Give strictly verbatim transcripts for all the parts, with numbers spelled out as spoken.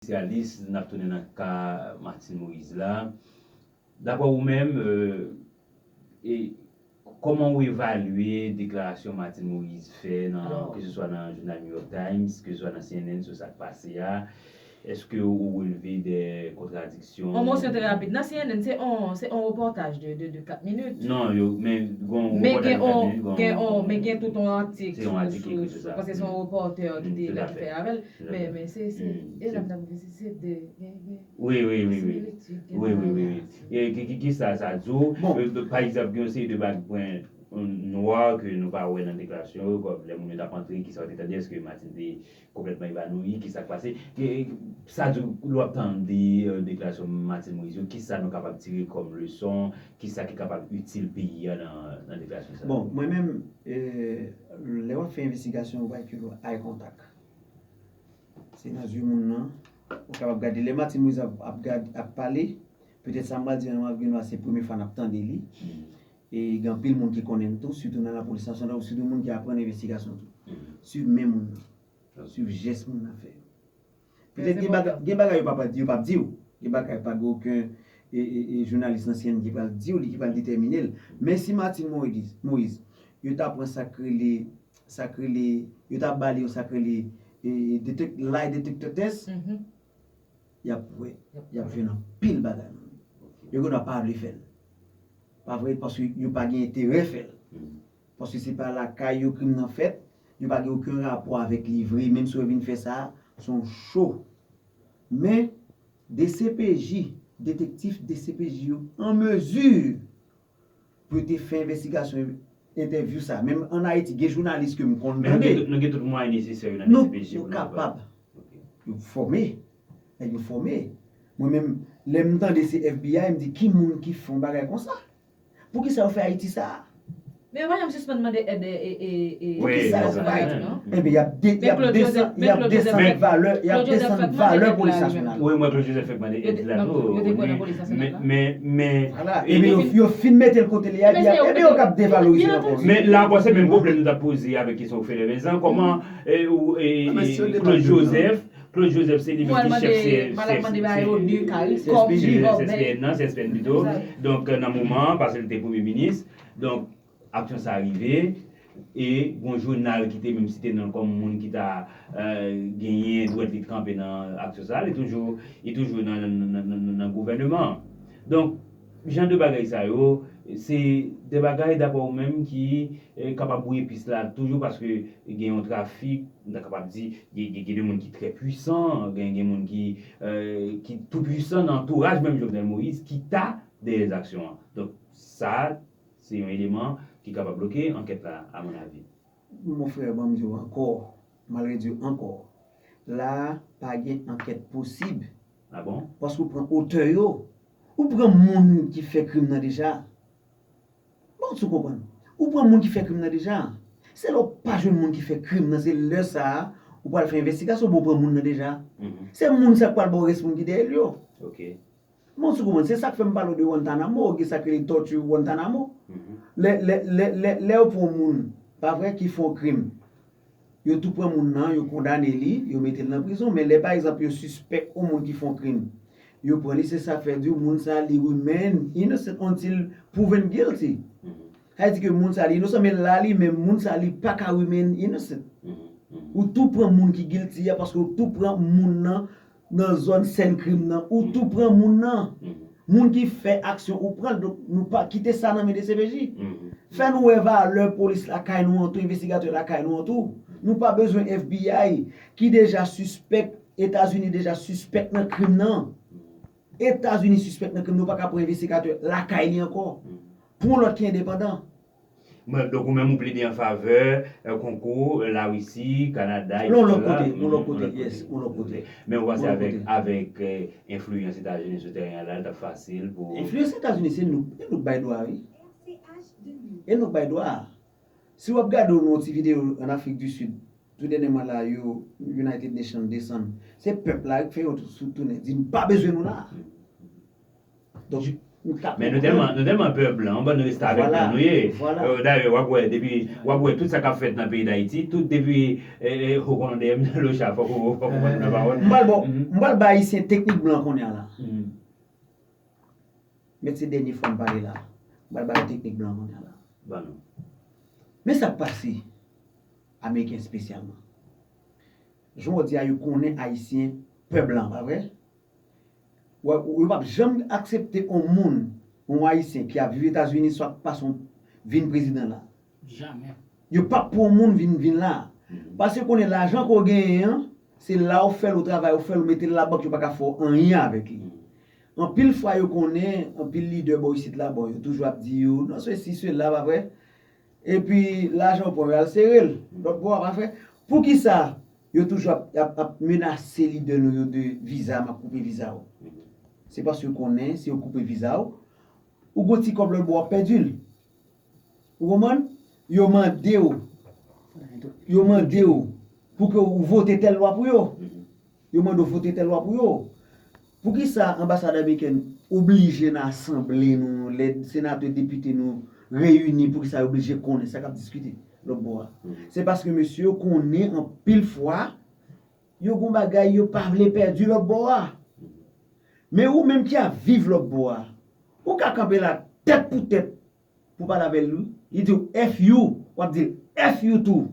Espesyalis, n ap tounen nan ka Martine Moïse la. Daprè ou menm, e, kòman ou evalye deklarasyon Martine Moïse fè nan, keseswa nan jounal New York Times, keseswa nan C N N sou sa k pase a? Èske ou releve de kontradiksyon? On mosyon trè rapid. Nan C N N, se on, se on repòtaj de, de, de kat minit. Non, yo, men gon repòtaj de kat minit, gon. Men gen on, men gen tout on atik sou, sou, paske se on repòtè ki te la ki fè avè l. Men, men se, se, e la m t ap di, se, se de, gen, gen. Wi, wi, wi, wi. Wi, wi, wi, wi. E ki, ki, ki sa, sa di w? Bon. E, pa egzanp, gen yon seri de bag pwen nwa ke nou pa wè nan deklarasyon yo, kòm lè moun yo t ap antre, ki sa w te tande, èske Martine te konplètman evanouyi, ki sa k pase? E, sa di w, lè w ap tande, e, deklarasyon Martine Moïse yo, ki sa nou kapab tire kòm leson, ki sa ki kapab itil peyi a nan, nan deklarasyon sa a? Bon, mwen menm, e, lè w ap fè envestigasyon, ou pa gen eye contact. Se nan zye moun nan, ou kapab gade. Lè Martine Moïse ap, ap gad, ap pale, petèt sa m pral di an, m ap gen dwa se premye fwa n ap tande li. E gen anpil moun ki konnen l tou, sitou nan lapolis nasyonal, sitou moun ki aprann envestigasyon tou. Swiv men moun nan. Swiv jès moun nan fè yo. Petèt gen bagay, gen bagay yo pa, pa di, yo p ap di w. Gen bagay pa gen okenn, e, e, e, jounalis nan C N N ki pral di w li, ki pral detèmine l. Men si Martine Moïse, Moïse, yo ta pran sa k rele, sa k rele, yo ta ba li yon sa k rele, e, detek-, lie detector test, y ap wè, y ap jwenn anpil bagay nan li. Yo gen dwa pa vle fè l. Pa vre? Paske yo pa gen enterè fè l. Paske se pa lakay yo krim nan fèt, yo pa gen okenn rapò avèk li vre, menm si yo vin fè sa, se yon cho. Men, D C P J, detektif D C P J yo an mezi pou yo te fè envestigasyon, entèvyou sa. Menm ann Ayiti, gen jounalis ke m konn tande. Men nou gen tout, nou gen tout mwayen nesesè yo nan D C P J pou nou kapab. Yo fòme. Nèg yo fòme. Mwen menm, lè m tande se F B I, m di, ki moun ki fè yon bagay konsa? Poukisa yo fè Ayiti sa? Men yo pa janm sispann mande èd, e, e, e, poukisa yo fè Ayiti, non? Enben, y ap de-, y ap desann, y ap desann valè, y ap desann valè polis nasyonal. Wi, mwen, Claude Joseph fèk mande èd la tou. Yo te kwè nan polis nasyonal la. Men, men, men, epi yo, yo fin mete l kote li a, epi y ap, epi yo k ap devalorize l ankò. Men la ankò, se menm pwoblèm nou t ap poze avèk kesyon ou fè lè vezan. Kòman, e, ou, e, Claude Joseph, Claude Joseph, se li menm ki chèf C S P N nan, C S P N pito. Donk, nan moman an, paske li te premye minis. Donk, aksyon sa a rive, e gon jounal ki te menm site non l kòm moun ki ta, e, genyen dwèt li t kanpe nan aksyon sa a, li toujou, li toujou nan, nan, nan, nan, nan gouvèneman an. Donk, jan de bagay sa yo, se de bagay, daprè ou menm, ki, e, kapab bwouye pis la toujou, paske gen yon trafik, m ta kapab di, gen, gen, gen de moun ki trè pwisan, gen, gen moun ki, e, ki tou pwisan nan antouraj menm Jovenel Moïse, ki ta dèyè zaksyon an. Donk, sa, se yon eleman ki kapab bloke ankèt la, à mon avis. Mon frè, ban m di w ankò, m al redi w ankò. La a, pa gen ankèt posib. Ah bon? Paske ou pran otè yo. Ou pran moun ki fè krim nan deja. Bon, si w konprann. Ou pran moun ki fè krim nan deja. Se lè w pa jwenn moun ki fè krim nan, se lè sa a, ou pral fè envestigasyon, bon, ou pran moun nan deja. Mhm. Se moun sa k pral ba w rès moun ki dèyè l yo. Ok. Bon, si w konprann, se sa k fè m pale w de Guantanamo, gen sa k rele tòti Guantanamo. Mhm. Lè, lè, lè, lè, lè yo pran yon moun, pa vre, ki fè yon krim, yo tou pran moun nan, yo kondane li, yo mete l nan prizon. Men lè, pa egzanp, yo sispèk yon moun ki fè yon krim, yo pran li, se sa k fè di w, moun sa a, li remain innocent until proven guilty. Mhm. Sa vle di ke moun sa a, li inosan, men la, li menm, moun sa a, li pa ka remain innocent. Mhm. Mhm. Ou tou pran moun ki guilty a, paske ou tou pran moun nan nan zòn sèn krim nan, ou tou pran moun nan. Mhm. Moun ki fè aksyon, ou pran l. Donk, nou pa kite sa nan men D C P J. Mhm. Fè nou wè valè polis lakay nou an tou, envestigatè lakay nou an tou. Nou pa bezwen F B I ki deja sispèk, Etazini deja sispèk nan krim nan. Etazini sispèk nan krim nan, nou pa ka pran envestigatè lakay li ankò. Mhm. Pran yon lòt ki endepandan. Mwen, donk, ou menm ou plede an favè, e, konkou, e, Larisi, Kanada, etsetera. Non, yon lòt kote, yon lòt kote, yes, yon lòt kote. Men ou panse avèk, avèk, e, enfliyans Etazini sou teren an la, l t ap fasil pou... Enfliyans Etazini, se nou, e nou k bay dwa, wi. E nou k bay dwa. Si w ap gade yon ti videyo an Afrik di Sid, tou dènyèman la, yo, United Nations desann. Se pèp la ki fè yo tou, sou tounen, di n pa bezwen nou la. Donk, Men nou tèlman, nou tèlman pè blan, bon, nou rete avèk blan nou ye. Dayè, w ap wè, depi, w ap wè tout sa k ap fèt nan peyi Dayiti, tout depi, e, e, ou konnen dèyè m nan locha, fòk ou, fòk ou pran nan pawòl. M pral ba, m pral ba Ayisyen teknik blan kounye a la. Mèt se dènye fwa m pale la. M pral ba yo teknik blan kounye a la. Ban nou. Men sa k pase, Ameriken espesyalman. Jan w di a, yo konnen Ayisyen pè blan, pa vre? Yo p ap janm aksepte yon moun, yon Ayisyen ki ap viv Etazini, swa k pase yon, vin prezidan la. Jamè. Yo p ap pran yon moun vin, vin la. Paske yo konnen lajan ke w genyen an, se la w fè l, ou travay, ou fè l, ou mete l labank, yo pa ka fè w anyen avèk li. Anpil fwa yo konnen, anpil lidè bò isit la, bon, yo toujou ap di yo, non, sesi, sela, pa vre? Epi lajan w pran yo al sere l lòt bò a, pa vre? Poukisa yo toujou ap, ap, ap menase lidè nou yo de viza, m ap koupe viza w? Se paske yo konnen, si yo koupe viza w, ou gon ti kòb lòt bò w ap pèdi l. Ou konprann? Yo mande w, yo mande w pou ke ou vote tèl lwa pou yo. Yo mande w vote tèl lwa pou yo. Poukisa anbasad amerikèn oblije nan asanble nou, lè senatè, depite nou reyini, poukisa yo oblije konnen sa k ap diskite lòt bò a? Se paske mesye yo konnen anpil fwa, yo gon bagay yo pa vle pèdi lòt bò a. Men ou menm ki ap viv lòt bò a, ou ka kanpe la tèt pou tèt pou pale avè l, wi. Li di w F you, w ap di l F you tou.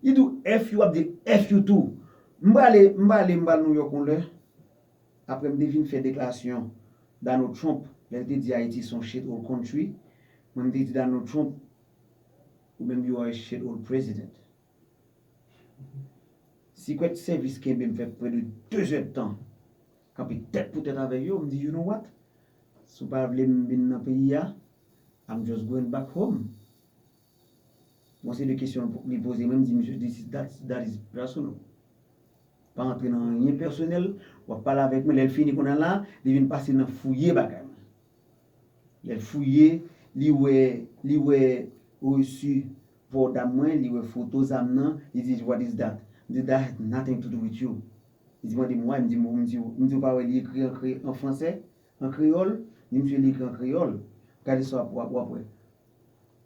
Li di w F you, w ap di l F you tou. M prale, m prale, m pral Nouyòk yon lè. Apre m te fin fè deklarasyon Donald Trump, lè l te di Ayiti se yon shithole country, mwen m te di Donald Trump, ou menm you are a shithole president. Secret Service kenbe m fè prè de de zèdtan. Kanpe tèt pou tèt avèk yo, m di, you know what? Si w pa vle m vin nan peyi a, I'm just going back home. Bon, se de kesyon li poze mwen, m di, misye, this is, that, that is personal. Pa antre nan anyen pèsonèl, w ap pale avèk mwen, lè l fini kounye a la, li vin pase nan fouye bagay mwen. Lè l fouye, li wè, li wè resi pò dam mwen, li wè foto zam nan, li di, what is that? M di, that has nothing to do with you. Li di, mande m why, m di, m di, m di, w pa wè li ekri an kre-, an fransè, an kreyòl? M di, misye, li ekri an kreyòl. Gade sa w ap, w ap, w ap wè.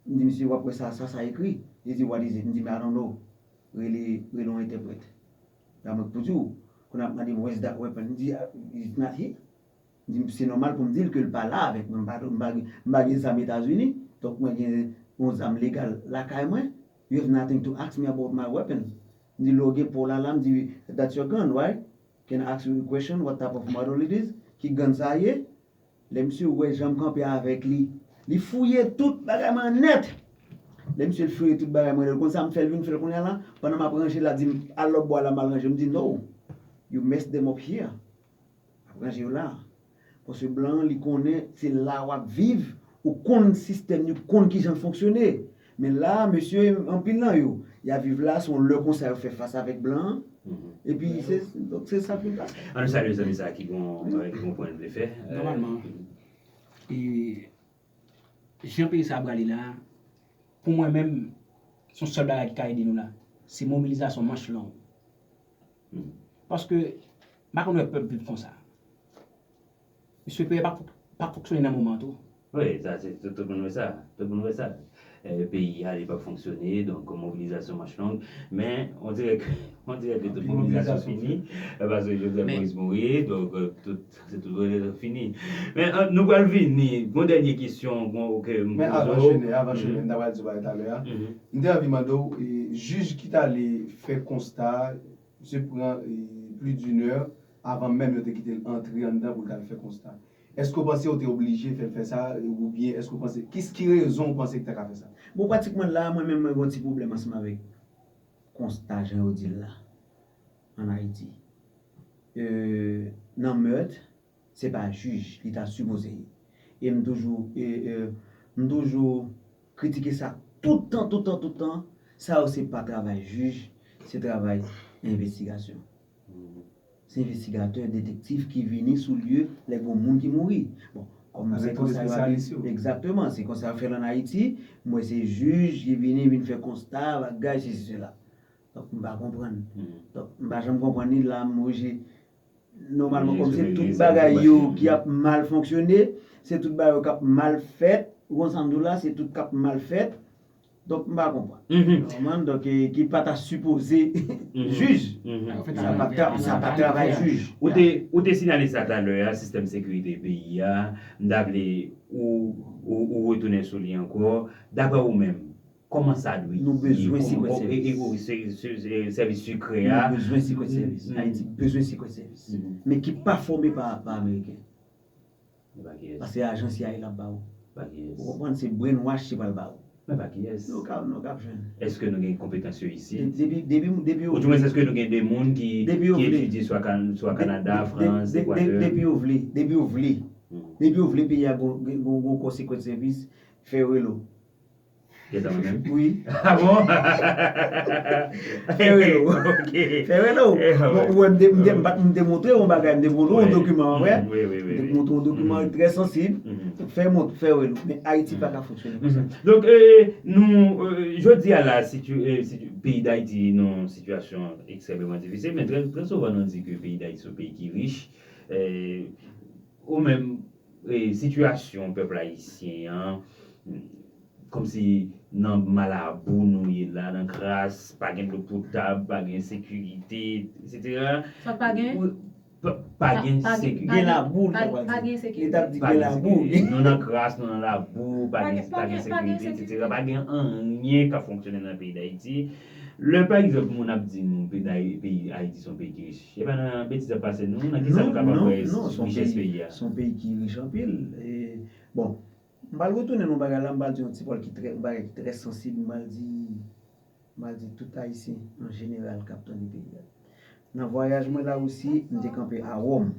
M di, misye, w ap wè sa, sa, sa ekri. Li di, what is it? M di, I don't know. Rele, rele yon entèprèt. La mwen k pou di w. Kounye a ap mande m, where's that weapon? M di, ah, it's not here. M di, se nòmal pou m di l ke l pa la avèk mwen. M pa, m pa, m pa gen zam Etazini. Donk, mwen gen yon zam legal lakay mwen. You have nothing to ask me about my weapon. M di, lè w gen pa w la, la, m di, that's your gun, right? Can I ask you a question, what type of model it is? Ki gann sa ye? Lè misye wè jan m kanpe avèk li, li fouye tout bagay mwen nèt. Lè misye fouye tout bagay mwen, lè l konn sa m fè l vin fè l kounye a la, pandan m ap ranje l, l ap di m, al lòt bò a la, m al ranje. M di, no, you mess them up here. Ap ranje yo la. Paske blan an, li konnen se la w ap viv, ou konn sistèm li, ou konn kijan l fonksyone. Men la, mesye, anpil nan yo, y ap viv la, se yon lè konsa yo fè fas avèk blan an. Epi, se, donk, se sa k pase. An nou salye zanmi sa a ki gon, ki gon pwen l vle fè. Nòmalman, e, jan peyi sa a prale la, pou mwen menm, se yon sèl bagay ki ka ede nou la. Se mobilizasyon manch long. Paske, m pa konn wè pèp viv konsa. Mesye, peyi a pa, pa fonksyone nan moman an tou. Wi, sa se tout, tout moun wè sa. Tout moun wè sa. Eh, peyi a, li p ap fonksyone, donk mobilizasyon manch long. Men, on dirè ke, on dirè ke tout mobilizasyon fini, eh, paske Jovenel Moïse mouri, donk, eh, tout, se tout fini. Men, eh, nou pral vini, gon dènye kesyon, gon, ke m poze w. Men avan Chene, avan Chene, m ta pral di w bagay talè a. M te anvi mande w, eh, jij ki t ale fè konsta, misye pran, eh, plis d'une heure avan menm yo te kite l antre anndan pou l t al fè konsta. Èske w panse yo te oblije fè l fè sa, oubyen èske w panse, ki, ki rezon w panse ki ta ka fè sa? Bon, pratikman la, mwen menm, mwen gen yon ti pwoblèm ansanm avèk konsta jan yo di l la, ann Ayiti. Euh, nan mèt, se pa jij li ta sipoze ye. E m toujou, e, e, m toujou kritike sa toutan, toutan, toutan. Sa yo se pa travay jij, se travay envestigasyon. Se envestigatè, detektif ki vini sou lye lè gon moun ki mouri. Bon, kòm se konsa yo ap, egzakteman, se konsa yo fè l ann Ayiti. M wè se jij ki vini, vin fè konsta, bagay, sesi, sela. Donk, m pa konprann. Donk, m pa janm konprann li, la, m oblije Nòmalman, kòm se tout bagay yo ki ap mal fonksyone, se tout bagay yo k ap mal fèt, ou konn sa m di w la, se tout k ap mal fèt. Donk, m pa konprann. Ou konprann? Donk, e, ki pa ta sipoze jij. Sa pa tra-, sa pa travay jij. Ou te, ou te sinyale sa talè a, sistèm sekirite peyi a, m ta vle ou, ou, ou retounen sou li ankò. Daprè ou menm, kòman sa dwe ye? Nou bezwen Secret Service. E, e, e, se, se, se, sèvis sekrè a. Nou bezwen Secret Service. Ayiti bezwen Secret Service. Men ki pa fòme pa, pa Ameriken. Paske ajan C I A l ap ba ou. Ou konprann, se brainwash li pral ba ou. Men pa kiyès? Nou ka, nou ka jwenn. Èske nou gen konpetans yo isit? Depi, depi, depi yo vle. Oudimwens, èske nou gen de moun ki, ki etidye swa Kan-, swa Kanada, Frans, Ekwatè? Depi yo vle, depi yo vle. Depi yo vle peyi a gon, gon, gon kò Secret Service, fè relo. Gentan mwen menm? Wi. Ah bon? Fè relo. Ok. Fè relo. Bon, ou wè, m te, m te, m pa t, m te montre yon bagay, m te montre yon dokiman, wè. M te montre yon dokiman trè sansib. Fè mont-, fè relo. Men Ayiti pa ka fonksyone konsa. Donk, e, nou, e, jodi a la, situ-, e, situ-, peyi Dayiti nan yon sitiyasyon ekstrèmeman difisil, men trè, trè souvan nou di ke peyi Dayiti se yon peyi ki rich. E, ou menm, e, sitiyasyon pèp ayisyen an, kòmsi nan malabou nou ye la, nan kras, pa gen dlo potab, pa gen sekirite, etsetera. Sa pa gen? Pa, pa gen sekirite. Gen labou, li ta pral di. Li t ap di gen labou. Nou nan kras, nou nan labou, pa gen, pa gen sekirite, etsetera. Pa gen anyen k ap fonksyone nan peyi Dayiti. Lè, pa egzanp, moun ap di nou peyi Dayi-, peyi Ayiti se yon peyi ki rich, se pa nan betiz y ap pase nou, nan kisa nou kapab wè richès peyi a? Se yon peyi ki rich anpil. E, bon, m pral retounen nan yon bagay la, m pral di yon ti pawòl ki trè, yon bagay ki trè sansib, m pral di, m pral di tout Ayisyen an jeneral k ap tande peyi a. Nan vwayaj mwen Larisi, m te kanpe a Wòm.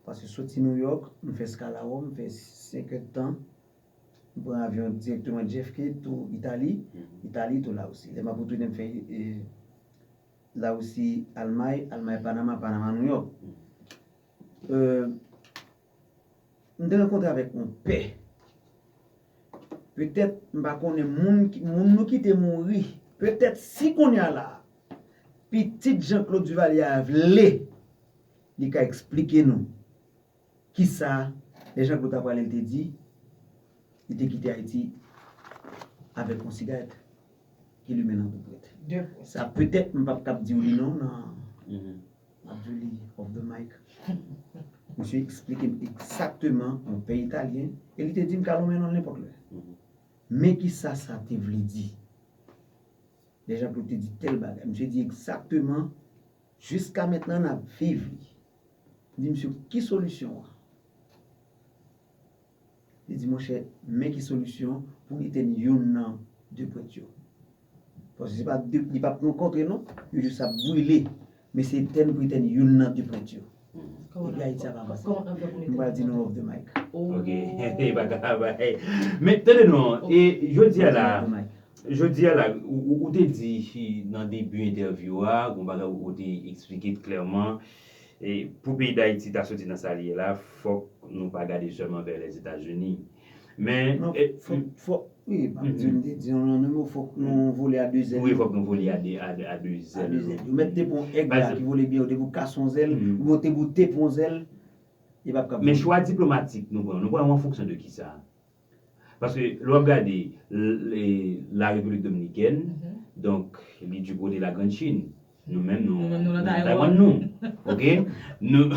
Paske soti New York, m fè eskal a Wòm, m fè senk èdtan. M pran avyon dirèkteman J F K tou Itali, Itali tou Larisi. Lè m ap retounen, m fè, e, Larisi, Almay, Almay, Panama, Panama, New York. E, m te rankontre avèk yon pè. Petèt, m pa konnen moun ki, moun nou kite mouri. Petèt si kounye a la, pitit Jean Claude Duvalier a vle, li ka eksplike nou kisa lè Jean Claude ta prale, li te di, li te kite Ayiti avèk yon sigarèt ki limen nan tou prèt. Sa petèt m p ap kab di w li non nan, m ap di w li off the mic. Misye eksplike m egzakteman, yon pè italyen, e li te di m ka lonmen non l nenpòt lè. Men kisa sa te vle di. Lè Jean Claude te di tèl bagay, misye di egzakteman, jiska mentnan n ap viv li. M di misye, ki solisyon an? Li di, monchè, men ki solisyon pou etèn youn nan de prèt yo. Paske se pa de, li p ap rankontre non, yo jis ap brile. Men se etèn pou etèn youn nan de prèt yo. Epi Ayiti ap avanse. M pral di nou off the mic. Ok, e pa travay. Men tande non, e jodi a la, jodi a la, ou, ou, ou te di nan debi entèvyou a, gon bagay ou te eksplike klèman, e pou peyi Dayiti ta soti nan sa l ye la, fòk nou pa gade sèlman vè Lèzetazini. Men, non, e, fòk, fòk, wi, m ap di, m te di yon mo, fòk nou vole a de zèl. Wi, fòk nou vole a de, a, a de zèl. A de zèl. Yo mèt te pran èg la ki vole byen, yo te pou kase yon zèl, oubyen yo te pou tepe yon zèl, li p ap kab vole. Men chwa diplomatik nou pran, nou pran yo an fonksyon de kisa? Paske lè w ap gade, l-, e, la Repiblik Dominikèn, donk, li di kote la Grann Chin. Nou menm, nou, nou nan Taiwan, nou. Ok? Nou,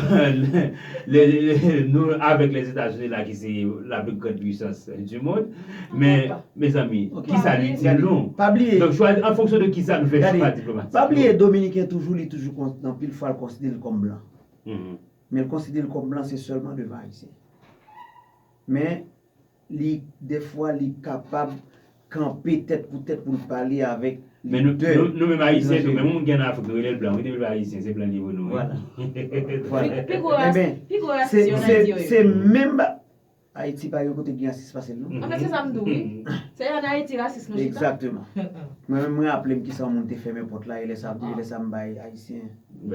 le, le, nou avèk Lèzetazini la, ki se la plus grande puissance du monde. Men, mezanmi, kisa l itil nou? Pa bliye. Donk, chwazi an fonksyon de kisa nou fè chwa diplomatik nou. Pa bliye, Dominiken toujou, li toujou kon-, anpil fwa, l konsidere l kòm blan. Men l konsidere l kòm blan, se sèlman devan Ayisyen. Men, li, dèfwa, li kapab kanpe tèt pou tèt pou l pale avèk lidè etranje. Men nou, nou, nou menm Ayisyen tou, menm yon moun ki ann Afrik, nou rele l blan, wi, depi l pa Ayisyen, se blan li ye pou nou, wi. Vwala. Vwala. Pi, pi gwo ras-, pi gwo rasis yo ann Ayiti yo ye. Se menm ba-, Ayiti pa gen kote ki gen rasis pase l, non. Anfèt, se sa m di w, wi. Se ann Ayiti rasis nou chita. Egzakteman. Mwen menm, mwen raple m kisa yon moun te fè men pòt la, e lè sa, e lè sa m bay Ayisyen. M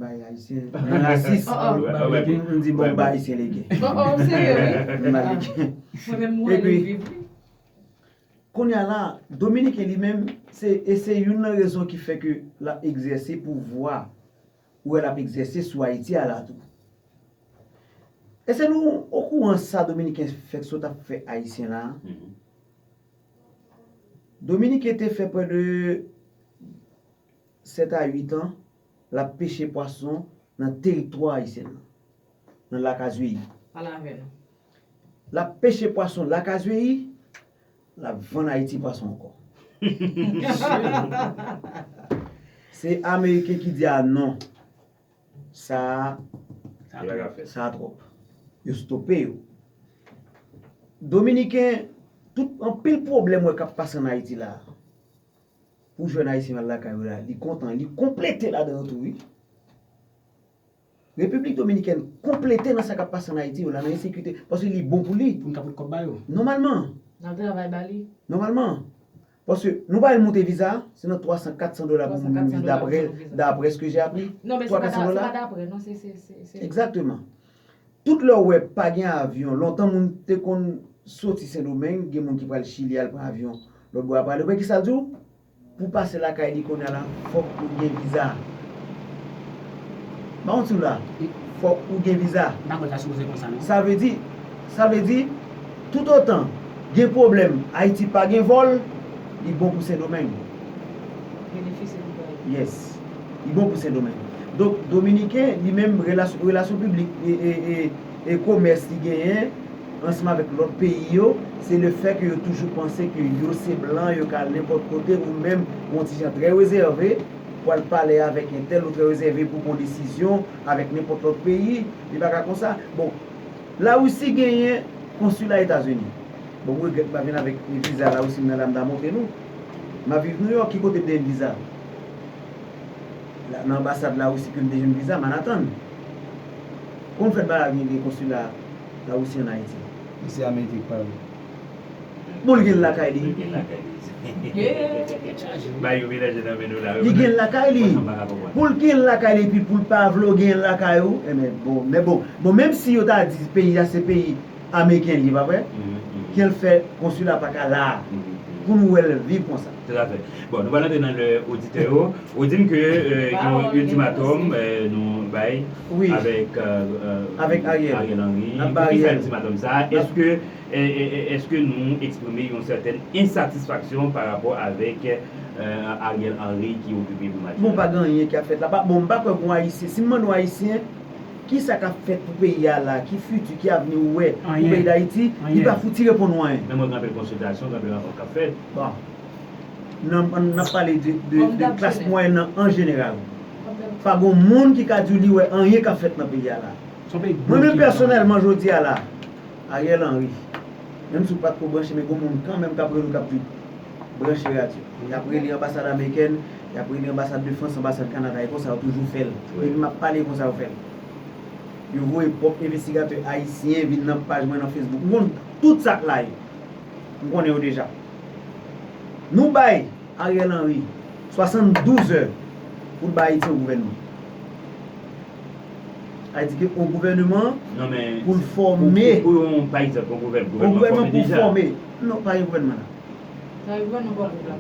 bay Ayisyen. M rasis. M di, bon, m bay Ayisyen legen. M ba legen. Epi, kounye a la, Dominiken li menm, se, e se youn nan rezon ki fè ke l ap egzèse pouvwa ou wè l ap egzèse sou Ayiti a la tou. Èske nou okouran sa Dominiken fèk sot ap fè Ayisyen la? Dominiken te fè prè de sèt a uit an, l ap peche pwason nan teritwa ayisyen nan, nan Lakazweyi. Pale avè nou. L ap peche pwason Lakazweyi, l ap vann Ayiti pwason ankò. Se Ameriken ki di a non. Sa a, sa a twòp. Yo stope yo. Dominiken, tout anpil pwoblèm wè k ap pase ann Ayiti la. Pou jèn ayisyen al lakay yo la, li kontan, li konplete ladan yo tou, wi. Repiblik Dominikèn konplete nan sa k ap pase ann Ayiti yo la, nan ensekirite, paske li bon pou li. Pou n ka pot kòb ba yo. Nòmalman. N ap travay ba li. Nòmalman. Paske nou pa al monte viza, se nan twa san, kat san dola pou moun vin viza, daprè, daprè ce que j'ai appris. Non, men se pa daprè, non, se, se, se, se. Egzakteman. Tout lè w wè pa gen avyon, lontan moun te konn soti Sendomeng, gen moun ki pral Chili al pran avyon lòt bò a prale. Ou wè ki sa l di w? Pou pase lakay li kounye a la, fòk ou gen viza. Ba yon ti w la, fòk ou gen viza. M pa kwè sa sipoze konsa, non. Sa vle di, sa vle di, toutotan gen pwoblèm, Ayiti pa gen vòl, li bon pou Sendomeng. Benefisye pou Ayiti. Yes. Li bon pou Sendomeng. Donk, Dominiken, li menm, relas-, relasyon piblik e, e, e, e komès li genyen ansanm avèk lòt peyi yo, se le fè ke yo toujou panse ke yo se blan, yo ka al nenpòt kote, ou menm, yon ti jan trè rezève, pou al pale avèk entèl, ou trè rezève pou pran desizyon avèk nenpòt lòt peyi, li pa ka konsa. Bon, Larisi genyen konsila Etazini. Bon, m regrèt m pa vin avèk viza Larisi m nan la m ta montre nou. M ap viv Nouyòk, ki kote m te jwenn viza? La, nan anbasad Larisi ke m te jwenn viza, Manhattan. Kòman fè m pa vin gen konsila Larisi ann Ayiti? Li se Ameriken k pale. Bon, l gen l lakay li. Li gen l lakay li. Bay yo melanje nan men nou la. Li gen l lakay li. Pou l gen l lakay li, epi pou l pa vle w gen l lakay ou, enben, bon, men bon. Bon, menm si yo ta di peyi a se peyi ameriken li ye, pa vre? Ke l fè konsila pa ka la a. Pou nou wè l viv konsa. Toutafè. Bon, nou pral antre nan lè oditè yo. Ou di m ke, euh, gen yon iltimatòm, euh, nou bay avèk, euh, euh, avèk Ariel. Ariel Henry. Poukisa iltimatòm sa a? Èske, e, e, e, èske nou eksprime yon sètèn ensatisfaksyon pa rapò avèk, euh, Ariel Henry ki okipe primati a? Bon, pa gen anyen k ap fèt la. Pa, bon, m pa kwè gon Ayisyen. Si m mande yon Ayisyen, kisa k ap fèt pou peyi a la? Ki fiti, ki avni ou wè pou peyi Dayiti? Li pa fouti reponn ou anyen. Men mwen gen anpil konsiltasyon, gen anpil rankont k ap fèt. Bon. Nan, n ap pale de, de, de klas mwayèn nan an jeneral. Pa gon moun ki ka di w li wè anyen k ap fèt nan peyi a la. Mwen menm pèsonèlman, jodi a la, Ariel Henry, menm si w pa t ko branche, men gon moun kanmenm k ap rele w k ap di, branche radyo. Y ap rele anbasad amerikèn, y ap rele anbasad de Frans, anbasad Kanada, e konsa yo toujou fè l. Depi m ap pale konsa yo fè l. Yo voye pwòp envestigatè ayisyen vin nan paj mwen nan Facebook. M konn tout sa k live. M konnen yo deja. Nou bay Ariel Henry swasanndouz è pou l ba Ayiti yon gouvènman. Sa vle di ke yon gouvènman pou l fòme. Pou, pou, pou yon, pa egzanp, yon gouvèn-, yon gouvènman pou fòme. Non, pa gen gouvènman la. Sa vle di gouvènman pa pou la.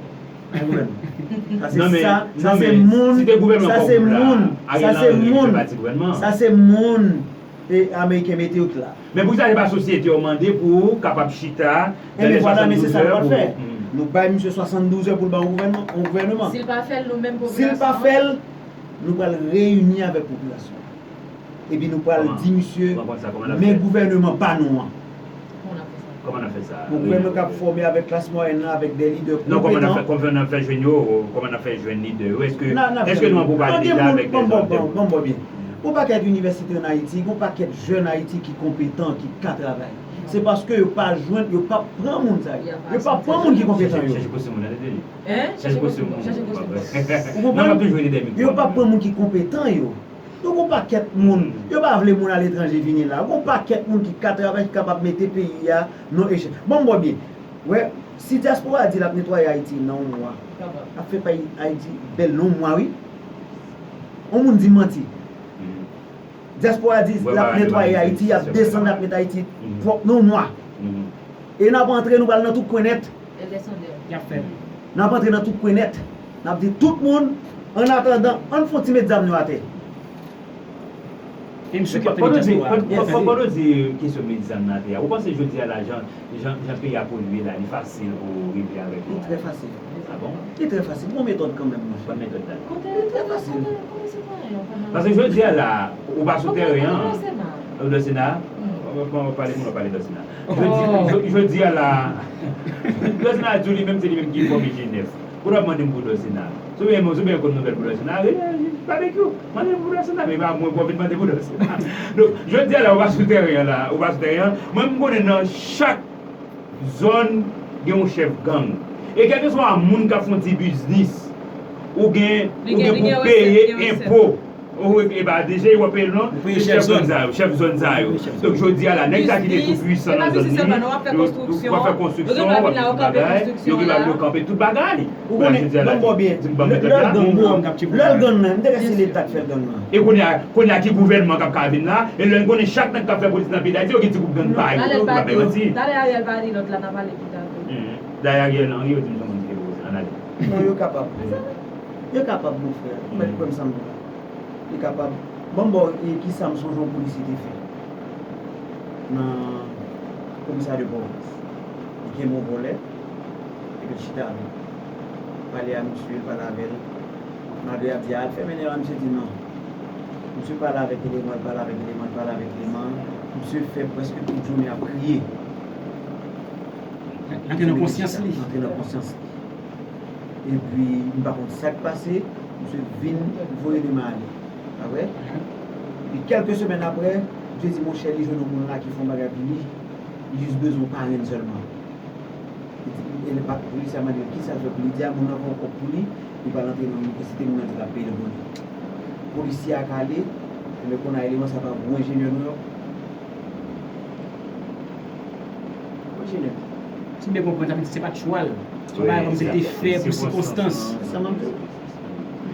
Pa gen gouvènman. Sa se, sa, sa se moun, sa se moun, sa se moun, sa se moun e ameriken mete yo ki la. Men poukisa se pa sosyete yo mande pou kapab chita? Ebyen vwala, men se sa nou pral fè. Nou bay misye swasanndouz è pou l ba yon gouvènman, yon gouvènman. Si l pa fè l, nou menm popilasyon an. Si l pa fè l, nou pral reyini avèk popilasyon an. Epi nou pral di misye, men gouvènman pa nou an. Kòman n ap fè sa? Kòman n ap fè sa? Yon gouvènman k ap fòme avèk klas mwayèn nan, avèk de lidè konpetan. Non, kòman n ap fè, kòman n ap fè jwenn yo? Kòman n ap fè jwenn lidè yo? Èske, èske nou an bon pale deja avèk de lidè? Bon, bon, bon, bon, bon, byen. Gon pakèt inivèsite ann Ayiti, gon pakèt jèn Ayiti ki konpetan, ki ka travay. Se paske yo pa jwenn, yo pa pran moun sa yo. Yo pa pran moun ki konpetan yo. Chèche koste moun nan, tande. Chèche koste moun. Ou konprann? Yo pa pran moun ki konpetan yo. Donk, yon pakèt moun, yo pa vle moun aletranje vini la. Yon pakèt moun ki ka travay, ki kapab mete peyi a nan echèl. Bon, m ba w byen. Wè, si dyaspora di l ap netwaye Ayiti nan yon mwa, l ap fè peyi Ayiti bèl nan yon mwa, wi. Yon moun di m manti. Dyaspora di l ap netwaye Ayiti, y ap desann, y ap met Ayiti pwòp nan yon mwa. E n ap antre, nou pral nan tout kwen nèt. Y ap fè. N ap antre nan tout kwen nèt. N ap di tout moun, an atandan, ann fè yon ti met zam nou atè. E m sipòte dyaspora. Fò nou di kesyon medizam nan atè a. Ou panse jodi a la, jan, jan, jan peyi a pwodui la, li fasil pou rive avèk yon... Li trè fasil. Ah bon? Li trè fasil. Gon metòd kanmenm, monchè. Ban metòd la. Li trè fasil. Paske jodi a la, ou pa sou teren an. Ou nan Sena? Ou pale, moun pale nan Sena. Jodi a la, nan Sena di li menm, se li menm ki fòme G nèf. Pou w ap mande m pou Dòsena. Si w byen, si w byen konn nouvèl pou Dòsena, rele Babekyou. Mande m pou Dòsena, men pa mwen pou w vin mande pou Dòsena. Donk, jodi a la, ou pa sou teren an la, ou pa sou teren an. Mwen, m konnen nan chak zòn, gen yon chèf gang. E kèlkeswa moun k ap fè yon ti biznis, ou gen, ou gen pou peye enpo. Ou, e pa D G, w ap peye l non? Ou peye chèf zòn sa yo, chèf zòn sa yo. Donk, jodi a la, nèg sa ki te tou pwisan nan zòn li, yo, yo pa fè konstriksyon, yo pa fè tout bagay, yo gen la, yo kanpe tout bagay. Ou konnen, ban m ba w byen, lè l gang nan, lè l gang nan, m te kwè se Leta k fè l gang nan. E kounye a, kounye a ki gouvènman k ap ka vin la, e lè n konnen chak nèg k ap fè politik nan peyi Dayiti, yo gen ti gwoup gang pa yo, yo pa bay manti. Talè Ariel pa di lòt la, n a pale pita tou. Dayè Ariel Henry, yo di m se yon moun ki te pwopoze, ann ale. Non, yo kapab. Yo kapab, mon frè. Ou mèt kwè m sa m di la. Li kapab. Ban m ba w, e, kisa m sonje yon polisye te fè nan komisarya de Pòtoprens. Li kenbe yon vòlè, epi l chita avè l. Pale a misye, l pale avè l. Malgre y ap di, "A, al fèmen nèg la," misye di, "Non." Misye pale avèk eleman, l pale avèk eleman, l pale avèk eleman. Misye fè prèske tout jounen ap kriye. L antre nan konsyans li. L antre nan konsyans li. Epi, m pa konn sa k pase, misye vin voye de men ale. Pa vre? Epi, kèlke semèn apre, misye di, monchè, li jwenn yon moun la ki fè yon bagay pou li, li jis bezwen yon parenn sèlman. Li di, e li pa, polisye a mande l kisa l fè pou li, li di a moun nan fè yon kòb pou li, li pral antre nan inivèsite, moun nan di l ap peye l pou li. Polisye a k ale, enben, kounye a eleman sa pa gwo enjenyè Nouyòk. Enjenyè. Si m byen konprann, sa vle di se pa t chwa l. Se yon bagay kòmsi l te fè pou sikonstans. Sa m ap di w.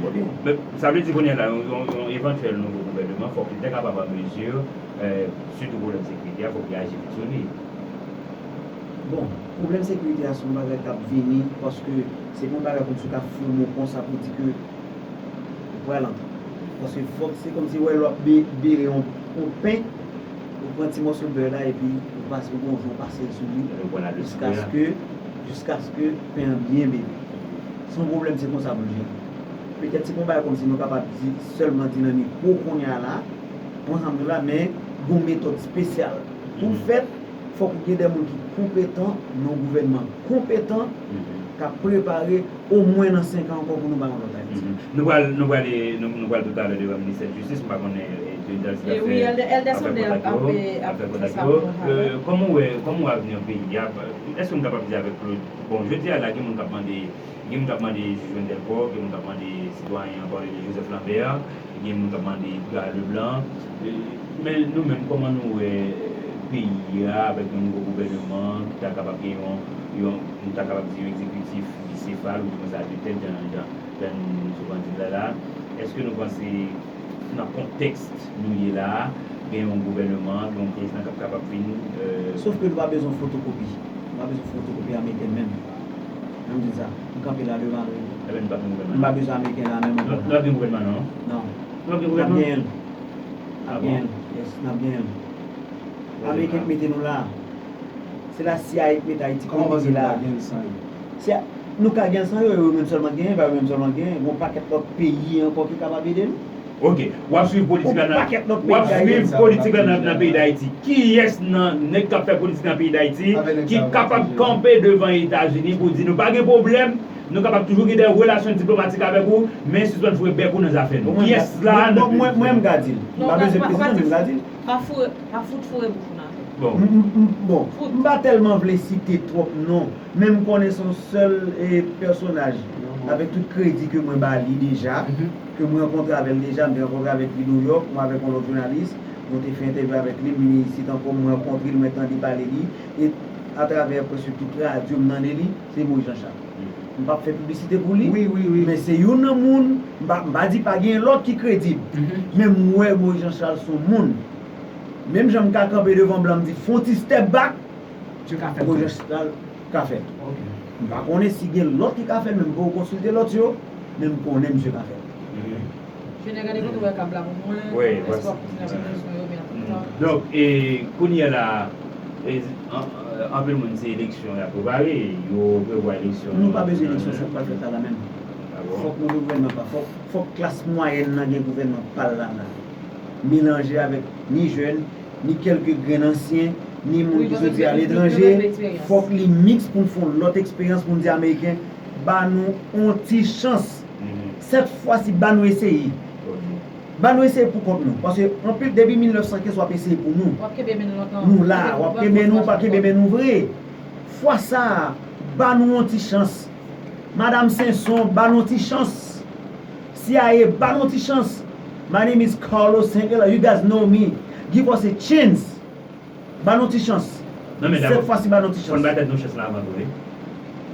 Bon, byen. Men, sa vle di kounye a la, yon, yon, yon evantyèl nouvo gouvèneman, fòk li te kapab an mezi, eh, sitou pwoblèm sekirite a, fòk li aji vit sou li. Bon, pwoblèm sekirite a se yon bagay k ap vini, paske se pa yon bagay kòmsi w ka foumen w konsa pou di ke ou pral antre. Paske fòk se kòmsi w wè lè w ap be-, bere yon, yon pen, ou pran ti mòso bè la epi ou pase, ou gon jan w pase l sou li, jiskaske, jiskaske pen an byen bere. Se yon pwoblèm, se konsa pou l jere. Petèt se pa yon bagay kòmsi nou kapab di, sèlman di nan mikwo kounye a la, konsa m di w la, men gon metòd espesyal pou l fèt, fòk ou gen de moun ki konpetan, nan yon gouvènman konpetan, k ap prepare omwen nan senk an ankò pou nou bay yon lòt Ayiti. Nou pral, nou pral, nou, nou pral toutalè devan ministè jistis, m pa konnen, eh, Daniel si l ap fè, ap fè kontak yo, ap fè kontak yo. Eh, kòman w wè, kòman w wè avni peyi a? Èske m kapab di avèk Claude, bon, jodi a la, gen moun k ap mande, gen moun k ap mande jij Wendell Paul, gen moun k ap mande sitwayen an, Paul Joseph Lambert, gen moun k ap mande Edgar Leblanc. Eh, men nou menm, kòman nou wè peyi a avèk yon nouvo gouvèneman ki ta kapab gen yon, yon, nou ta kapab di yon egzekitif bisefal, ou di konsa, de tèt, jan, jan, jan nou souvan di l la la? Èske nou panse nan kontèks nou ye la a, gen yon gouvèneman, gen yon prezidan k ap kapab vin, eh, Sof ke nou pa bezwen fotokopi. Nou pa bezwen fotokopi ameriken menm. An m di sa, m kanpe la devan nou. Ebyen, nou p ap gen gouvènman. M pa bezwen ameriken la menm ankò. Nou p ap gen gouvènman, non? Non. Nou p ap gen gouvènman? N ap genyen l. N ap genyen l. Yes, n ap genyen l. Ameriken k mete nou la. Se la C I A k mete Ayiti kote li ye la. Kòman w panse nou ka genyen l san yo? Se a, nou ka genyen l san yo, e yo menm sèlman k genyen, e pa yo menm sèlman k genyen. Gen yon pakèt lòt peyi ankò ki kapab ede nou. Ok, w ap swiv politik la nan, w ap swiv politik la nan, nan peyi Dayiti. Kiyès nan nèg k ap fè politik nan peyi Dayiti ki kapab kanpe devan Etazini pou di nou pa gen pwoblèm, nou kapab toujou gen de relasyon diplomatik avèk ou, men sispann foure bèk ou nan zafè nou? Kiyès la nan peyi? Mwen, mwen, m ka di l. M pa bezwen prezidan, men m ka di l. Pa foure, pa fout foure bouch ou nan afè. Bon. M, m, m, bon, m pa tèlman vle site twòp non, men m konnen se yon sèl, eh, pèsonaj, avèk tout kredi ke mwen ba li deja, ke mwen rankontre avè l deja, m te rankontre avèk li Nouyòk, mwen avèk yon lòt jounalis, nou te fè entèvyou avèk li, m vini isit ankò, mwen rankontre l, mwen tande pale li, e atravè prèske tout radyo m tande li, se Moïse Jean Charles. M p ap fè piblisite pou li, men se youn nan moun, m pa, m pa di pa gen lòt ki kredib, men m wè Moïse Jean Charles se yon moun. Menm jan m ka kanpe devan blan m di, "Fè yon ti step back," Moïse Jean Charles ka fè l. M pa konnen si gen lòt ki ka fè l, men m poko konsilte lòt yo, men m konnen misye ka fè l. Vin gade kote w wè kab la pou mwen. Wi, espwa pou fini ap bezwen yo, men an menm tan. Donk, e, kounye a la, e, an, anpil moun se eleksyon y ap prepare, yo prevwa eleksyon. Nou pa bezwen eleksyon, sa k pral fèt la la menm. Ah bon? Fòk nouvo gouvènman pa, fòk, fòk klas mwayèn nan gen gouvènman pa l la la. Melanje avèk ni jèn, ni kèlke grenn ansyen, ni moun ki soti aletranje. Fòk li miks pou n fè yon lòt eksperyans pou n di Ameriken, ba nou yon ti chans. Sèt fwa si ba nou eseye. Ba nou eseye pou kont nou. Paske anpil depi mil nèf san kenz w ap eseye pou nou. W ap kenbe men nou lontan. Nou la, w ap kenbe nou, w pa kenbe men nou vre. Fwa sa a, ba nou yon ti chans. Madanm Senson, ba nou yon ti chans. C I A, ba nou yon ti chans. My name is Carlos Saint Hilaire. You guys know me. Give us a chance. Ba nou ti chans. Non, men sèt fwa si ba nou ti chans. Fò n ba tèt nou chans la avan tou, wi.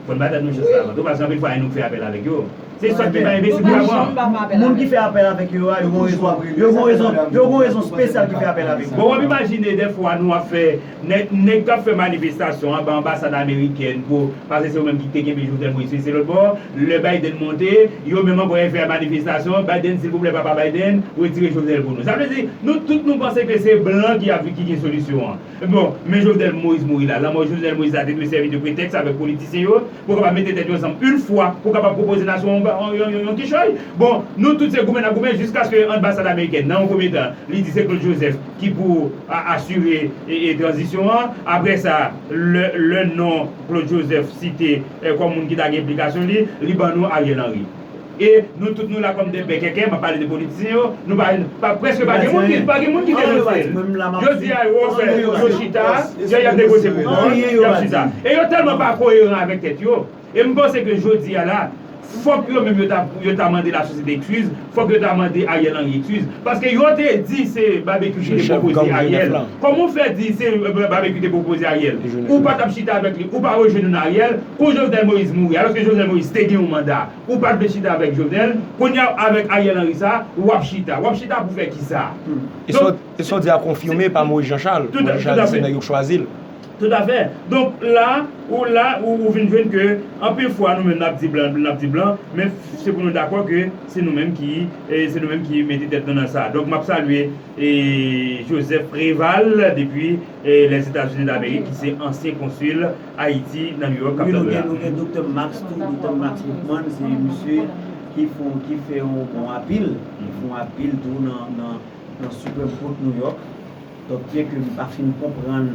Fò n ba tèt nou chans la avan tou, paske anpil fwa, e nou k fè apèl avèk yo. Se sòt ki pa enbesil pou yo pran. Moun ki fè apèl avèk yo a, yo gon rezon, yo gon rezon, yo gon rezon espesyal ki fè apèl avèk yo. Bon, w ap imajine, dèfwa, nou ap fè, nèg, nèg k ap fè manifestasyon anba anbasad amerikèn pou, paske se yo menm ki te kenbe Jovenel Moïse, se lòt bò, lè Biden monte, yo menm ankò, y al fè manifestasyon, Biden, silvouplè, papa Biden, retire Jovenel pou nou. Sa vle di, nou tout nou panse ke se blan ki ap, ki gen solisyon an. Bon, men Jovenel Moïse mouri la. Lanmò Jovenel Moïse la te dwe sèvi de pretèks avèk politisyen yo pou kapab mete tèt yo ansanm yon fwa, pou kapab pwopoze nasyon an yon, yon, yon, yon kichòy. Bon, nou tout se goumen n ap goumen jiskaske anbasad amerikèn, nan yon premye tan, li di se Claude Joseph ki pou a-, asire e, e tranzisyon an. Apre sa, lè, lè non Claude Joseph site, e, kòm moun ki ta gen enplikasyon li, li ban nou Ariel Henry. E nou tout nou la kòm de bèkèkè, m ap pale de politisyen yo, nou pa, pa, prèske pa gen moun ki, pa gen moun ki denonse l. Jodi a, yo fè, yo chita, y ap negosye pouvwa, y ap chita. E yo tèlman pa koyeran avèk tèt yo. E m panse ke jodi a la, fòk yo menm yo ta, yo ta mande lasosyete ekskiz, fòk yo ta mande Ariel Henry ekskiz. Paske yo te di se Babekyou ki te pwopoze Ariel. Kòman w fè di se, e, Babekyou te pwopoze Ariel? Ou pa t ap chita avèk li, ou pa rejwenn nou nan Ariel, kou Jovenel Moïse mouri, alòske Jovenel Moïse te gen yon manda. Ou pa t vle chita avèk Jovenel, kounye a avèk Ariel Henry sa, w ap chita. W ap chita pou fè kisa? E sa w di a konfime pa Moïse Jean Charles. Moïse Jean Charles se nèg yo k chwazi l. Toutafè. Donk la, ou la, ou, ou vin jwenn ke anpil fwa nou menm n ap di blan, n ap di blan, men se pou nou dakò ke se nou menm ki, e, se nou menm ki mete tèt nou nan sa. Donk m ap salye e Joseph Préval depi, e, Lèzetazini Damerik, ki se ansyen konsil Ayiti nan New York k ap tande la. Wi, nou gen, nou gen Doktè Max tou, Doktè Max Boukman, se misye ki fè, ki fè yon bon apil, ki fè yon apil tou nan, nan, nan Supreme Court New York. Donk, byenke m pa fin konprann,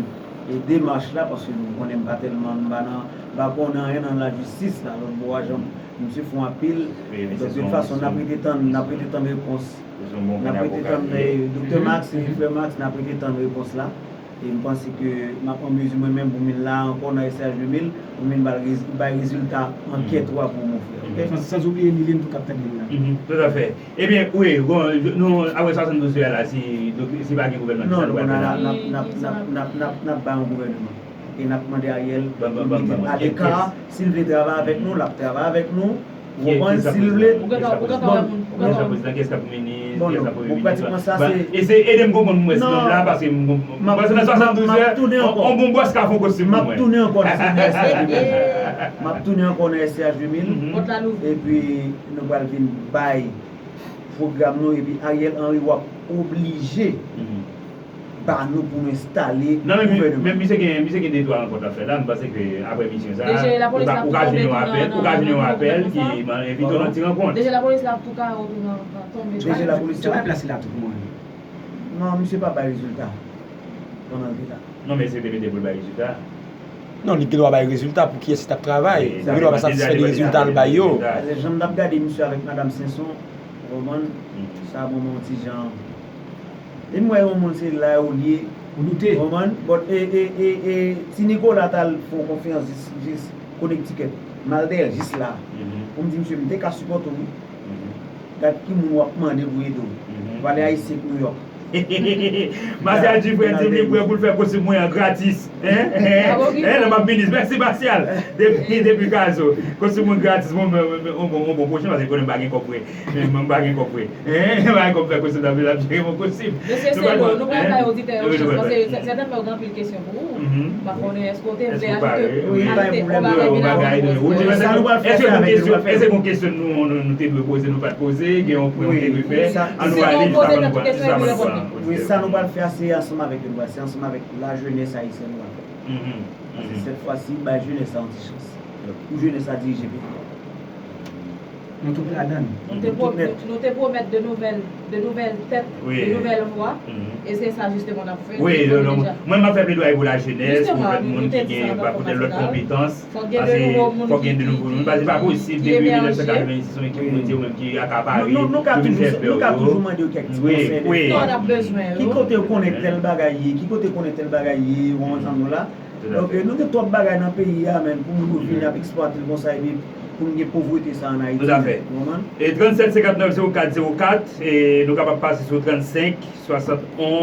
e, demach la, paske nou konnen m pa tèlman, m pa nan, m pa konnen anyen nan lajistis la, lòt bò a, jan misye fè yon apil. Donk, de tout fason, n ap rete tann, n ap rete tann repons. N ap rete tann, e, Doktè Max e Frè Max, n ap rete tann repons la. E m panse ke m ap an mezi mwen menm pou m vin la ankò nan S C H de mil, pou m vin bay rez-, bay rezilta ankèt ou a pou mwen, frè, oke? San, san oubliye Miline tou k ap tande n nan. Toutafè. Ebyen, wi, bon, nou, apre swasanndouz fè a la, si, si pa gen gouvènman, kisa nou pral fè la? Non, n ap, n ap, n ap, n ap, n ap, n ap bay yon gouvènman. E n ap mande Ariel pou l mete l aleka. Si l vle travay avèk nou, l ap travay avèk nou. Ou konprann? Si l vle. Ou gentan, ou gentan wè moun. Ou gentan wè moun. Kiyès k ap prezidan, kiyès k ap minis, kiyès k ap premye minis. Bon, pratikman sa se. Eseye ede m konprann mwen, si nonm la, paske m, m, paske nan swasanndouz fè, on, on bon bòs ka fè yon kostim pou mwen. M ap tounen ankò nan S C H de mil. M ap tounen ankò nan S C H de mil. Pòt la louvri. Epi nou pral vin bay pwogram nou, epi Ariel Henry w ap oblije ba nou pou nou enstale gouvènman. Non, men, men misye gen, misye gen de twa rankont l ap fè la, m panse ke apre emisyon sa, ou ka, ou ka jwenn yon apèl, ou ka jwenn yon apèl ki envite w nan ti rankont. D G lapolis la tou ka tonbe tou nan, nan tonbe. D G lapolis la. Misye pa plase la tou pou mwen. Non, misye pa bay rezilta pandan l te la. Non, men se te mete pou l bay rezilta. Non, li gen dwa bay rezilta pou kiyès li t ap travay. Li gen dwa pa satisfè de rezilta l bay yo. Jan m t ap gade misye avèk madanm Senson, ou konprann, sa ban mwen yon ti jan. E m wè yon moun se la ou li ye. Ou doute. Ou konprann? But, e, e, e, e, Ti Nicolas t al fè yon konferans jis, jis Connecticut. M al dèyè l jis la. Pou m di, "Misye, m te ka sipòte w, wi." Gad ki moun w ap mande pou ede w. Ou pale ayisyen k New York. Masyal Dufresne di m li prè pou l fè kostim mwen an gratis. Hein? Hein? Lè m ap minis. Mèsi Masyal. Depi, depi Kazo. Kostim mwen gratis. Mwen, mwen, mwen, mwen, mwen, mwen pwochen paske konnen m pa gen kòb vre. Mwen pa gen kòb vre. Hein? M pa gen kòb fè kostim, m ap jere mwen kostim. Mesye Selo, nou pral bay oditè yo chans, paske sètènman yo gen anpil kesyon pou ou. M pa konnen èske w te vle ajoute, ajoute yon bagay. Sa nou pral fè, sa avèk nou pral fè. Èske gon kesyon nou, nou, nou te dwe poze, nou pa t poze, gen yon pwen nou te dwe fè. An nou ale jis avan nou pran, jis avan nou pran. Wi, sa nou pral fè a, se ansanm avèk yo nou pral, se ansanm avèk lajenès ayisyèn nou pral fè. Paske sèt fwa si, bay jenès la yon ti chans. Pou jenès la dirije peyi a. Nou tout ladan. Nou te pwomèt de nouvèl, de nouvèl tèt, de nouvèl vwa. E se sa jisteman n ap fè. Wi, mwen m ap fè pledwaye pou lajenès, pou lòt moun ki gen, pa poutèt lòt konpetans. Paske fòk gen de nouvo moun. Paske pa posib, depi mil nèf san katrevensis, yon ekip nou di yo menm ki akapare, nou vin fè pè yo. Nou ka toujou mande yo kèk ti konsèy. Ki kote yo konnen tèl bagay ye, ki kote yo konnen tèl bagay ye, ou konprann sa m di w la? Donk, nou gen twòp bagay nan peyi a, men pou moun yo vin ap eksplwate l konsa, epi pou n gen povrete sa ann Ayiti. Toutafè. Ou konprann? E trannsèt senkantnèf zewo kat zewo kat, e nou kapab pase sou trannsenk swasannonz.